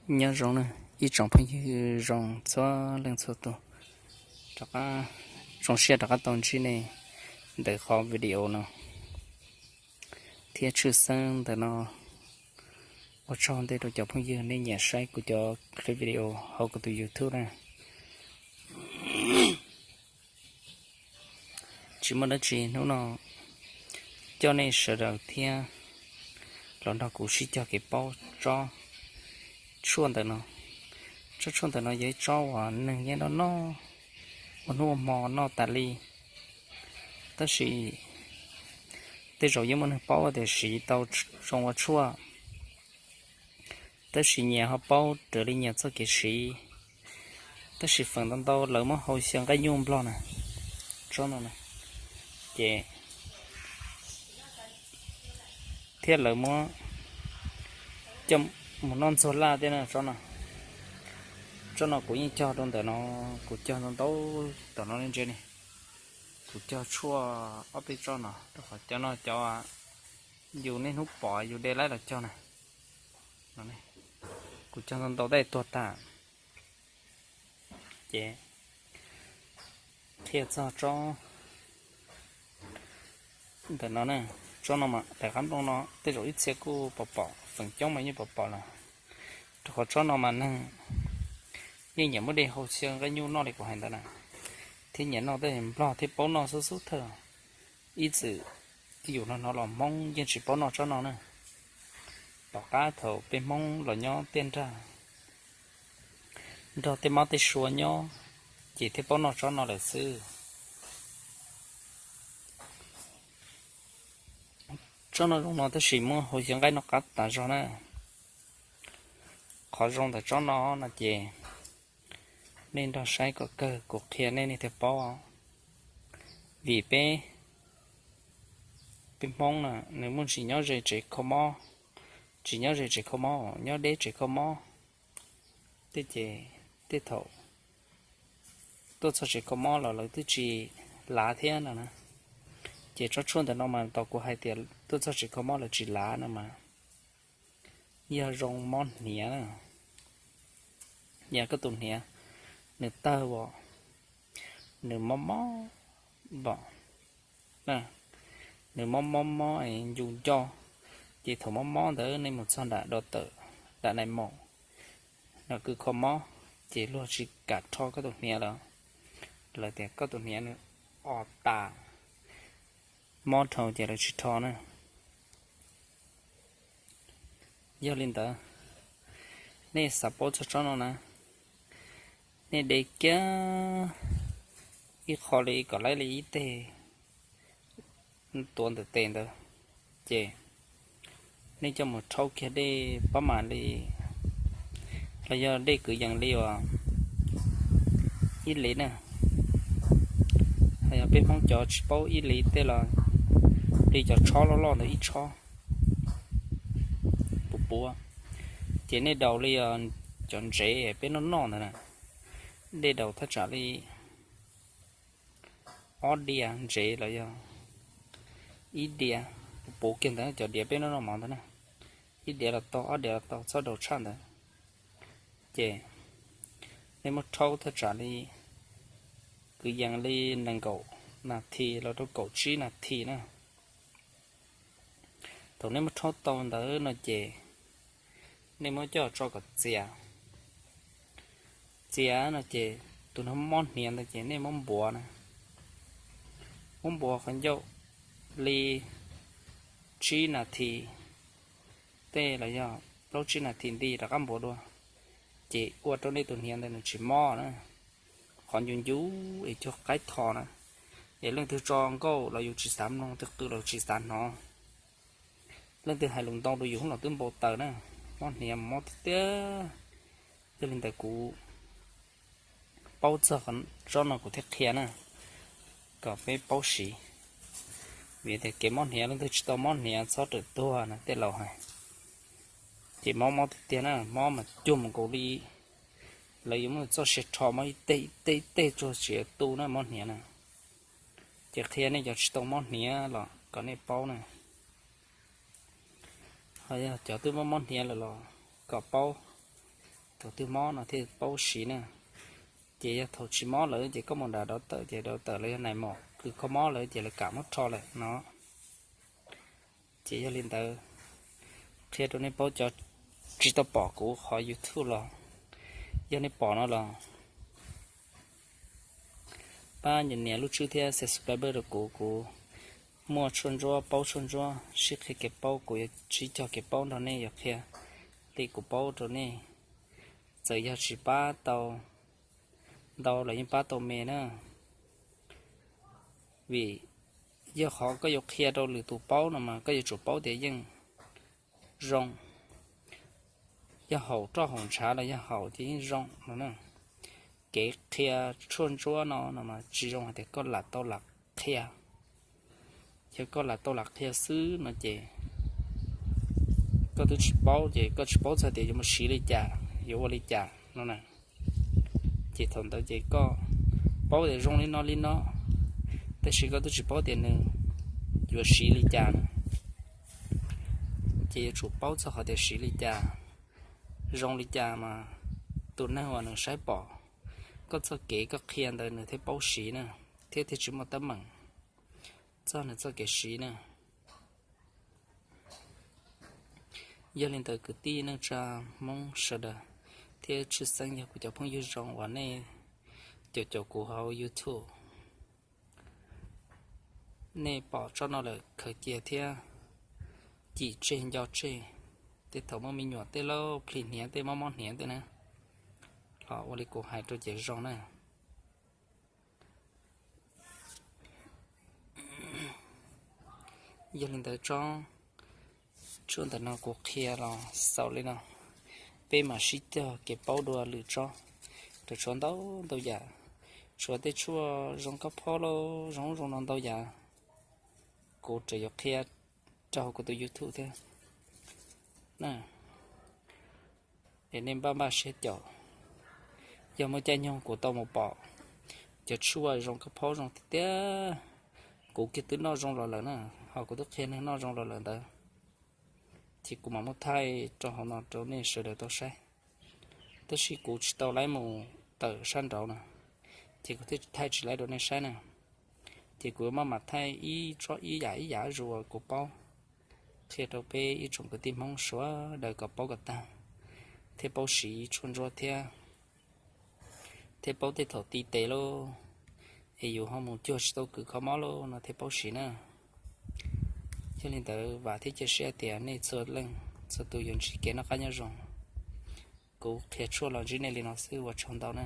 Nyob zoo na ib tsoom phooj ywg zoo txhua leej txhua tus, rov qab zoo siab rov qab tau ntsib nej ntawm qhov video no thiab tshwj xeeb ntawm no ua tsaug ntej rau cov phooj ywg nej nyiam saib kuv cov clip video hauv kuv tus YouTube na. Tsis muaj dab tsi, hnub no coj nej sawv daws thiab los nrog kuv sib cog kev paub tsob tshuaj ntawm no. Tsob tshuaj ntawm no yog ib tsob uas neeg yeej noj noj ua hnub ua hmo noj tas li, tab sis tej zaum yeej muaj neeg paub tias siv tau zoo ua tshuaj, tab sis nyias ho paub raws li nyias txoj kev siv. Tab sis feem ntau ntau lawv muab hau xyaw nqaij nyuj nplog na, tsob no na, ces thiab lawv muab coj mus noj ntxuag laj thiab na tsob no. Tsob no kuv yeej cog rau ntawm no, kuv cog ntau ntau tom no ntse ne. Kuv cog tshuaj ob peb tsob no rau qhov cov no cov yus niaj hnub pom yus de laib los cog na. Kuv cog ntau ntau tej tuag tas. Ces qhia txog tsob ntawm no na, tsob no mas daim qab nplooj no tej zaum ib txhia kuj pom pom, feem coob mas yeej pom pom lawm, rau qhov tsob no mas neeg yeej nyiam muab de hau xyaw nqaij nyuj noj li kuv hais ntawd na, thiab nyiam noj tej nplog thiab paub noj xub xub thawj. Ib txwm yus hnov hnov los Hmoob yeej tsis paub noj tsob no na. Tom qab thaum peb Hmoob los nyob tiaj nrag nrog tej mab tej sua nyob, ces thiaj paub noj tsob no lawm xwb. Tsob no zoo no tab sis muab hau xyaw nqaij noj qab tas zog na. Qhov zoo ntawm tsob no no ces nej nrog saib kom kawg kuv qhia nej nej thiaj paub. Vim peb, peb Hmoob na nws muaj tsis nyob ze tsev kho mob, tsis nyob ze tsev kho mob, nyob deb tsev kho mob. Tej ces tej thaum tuaj txog tsev kho mob los lawv twb tsis lav thiab no na. Ces tsob tshuaj ntawm no mas tau kuv hais tias tuaj txog tsev kho mob lawv tsis lav no mas yog zoo mob hniav na. Yog koj tus hniav nws tawg os, nws mob mob npom, nws mob mob mob ncu nco, ces thaum mob mob ntawd nej mus txog nram do tawm, nram nais maum, nram kws kho mob, ces luag tsis kam rho koj tus hniav lawm. Lawv tias koj tus hniav nws o tas, mob dhau ces lawv tsis rho na. Yog li ntawd, nej xav paub txog tsob no na, nej de kiag ib qho li kom laib li ib teg tuav ntawm tes ntawd, ces nej coj mus rhaub kiag dej pab mas li, los yog dej kwv yees li uas ib liv na. Los yog peb Hmoob cov tsis paub ib liv tej los li cov tshob loj loj ntawd ib tshob puv puv, ces nej daus li cov ntsev peb noj noj ntawd na, dej daus thaj tsam li ob diav ntsev los yog ib diav, puv kiag ntawd cov diav peb noj noj mov ntawd na, ib diav los tau ob diav los tau, txhob daus tshaj ntawd. Ces nej muab rhaub thaj tsam li kwv yees li nees nkaum nas this los rau kaum tsib nas this na. Thaum nej muab rhaub tau ntawd no ces nej muab coj tso kom txias. Txias no ces tus no mob hniav ntawd ces nej muab npuav na, muab npuav qhov ncauj li tsib nas this tej los yog plaub tsib nas this nti rov qab npuav dua, ces ua rau nej tus hniav ntawd nws tsis mob na. Qhov ncu ncu es cuag qaib tho na, es leej twg tso nkauj los yus tsis xav mloog, twg qw los yus tsis xav hnov. Leej twg hais lus ntau rau yus los twb npau taws na, mob hniav mob tiag tiag. Yog li ntawd kuv paub txog tsob no kuv thiaj qhia na, kom peb paub siv. Vim tias kev mob hniav leej twg tsis tau mob hniav txhob rawm tuag na tej laus hais. Ces mob mob tiag tiag na, mob mas cuag mus nkaus li lawv yuav muab txoj sia rho mob ib teg ib teg ib teg tsuag tsis tu na mob hniav na. Ces qhia nej cov tsis tau mob hniav los kom nej paub na. Ho yog cov twb mob mob hniav lawm los kom paub, Thaum twg mob no thiaj paub siv na. Ces yog thaum tsis mob lawm ces koj mus nram dau tawm ces dau tawm los yog nais maum kws kho mob lawm ces lawv kam muab rho lawm no. Ces yog li ntawd, qhia rau nej paub cov tsis tau pom kuv qhov YouTube los, yog nej pom no los pab nias lub tswb thiab subscribe rau kuv. Kuv muaj tshuaj ntsuab, paub tshuaj ntsuab, sib qhia kev paub, kuv yuav sib cog kev paub nrog nej, yuav qhia li kuv paub rau nej. Txawm yog tsis pab tau ntau los yeej pab tau me na. Vim yog qhov koj yuav qhia rau lwm tus paub no mas koj yuav tsum paub tias yeej zoo. Yog haum roj haum ntshav los yog haum ces yeej zoo no na. Kev qhia tshuaj ntsuab no no mas tsis zoo hais tias koj lam tau lam qhia. Yog koj lam tau lam qhia xwb no ces koj twb tsis paub, ces koj tsis paub txog tias yuav mus siv li cas, yuav ua li cas no na. Ces thaum ntawd ces koj paub tias zoo li no li no, tab sis koj twb tsis paub tias nws yuav siv li cas na. Ces yuav tsum paub txog qhov tias siv li cas, zoo li cas mas tus neeg uas nws saib pom koj txoj kev koj qhia ntawd nws thiaj paub siv na, thiab thiaj tsis muaj teeb meem txog nws txoj kev siv na. Yog li ntawd kwv tij neej tsa Hmoob sawv daws thiab tshwj xeeb yog kuv cov phooj ywg zoo uas nej caum caum kuv hauv YouTube, nej pom tsob no lawm khaws cia thiab cim tseg nco tseg. Tej thaum muaj me nyuam tej lauj, plhis hniav tej, mob mob hniav tej na, los ua li kuv hais rau ces zoo na. Yog li ntawd tsob tshuaj ntawm no kuv qhia los xaus li no, peb mam sib cog kev paub dua lwm tsob. Raws tshuav ntau ntau yam, tshuav tej tshuaj zoo kab phob lauj, zoo zoo no ntau yam, kuv tseem yuav qhia rau hauv kuv tus YouTube thiab. Es nej npaj npaj siab caum, yog muaj caij nyoog kuv tau mus pom cov tshuaj zoo kab phob zoo tiag tiag, kuv kiag twb noj zoo los lawm na, ho kuv twb qhia neeg noj zoo los lawm ntawd, ces kuv mam muab thaij rau hauv no rau nej sawv daws tau saib. Tab sis kuv tsis tau laib mus tawm sab nraud na, ces kuv thiaj thaij tsis laib rau nej saib na. Ces kuv maj mam thaij ib tsob ib yam ib yam zuj zus uas kuv paub, qhia rau peb ib tsoom kwv tij Hmoob sawv daws kom paub kom tag, thiab paub siv tshuaj ntsuab thiab, thiab paub tej thaum ti tes lauj, es yus ho mus cuag tsis tau kws kho mob lauj no thiaj paub siv na. Yog li ntawd vam thiab cia siab tias nej txhua leej txhua tus yuav ntsib kev noj qab nyob zoo. Kuv qhia tshuaj los ntsib nej li no xwb, ua tsaug ntau na.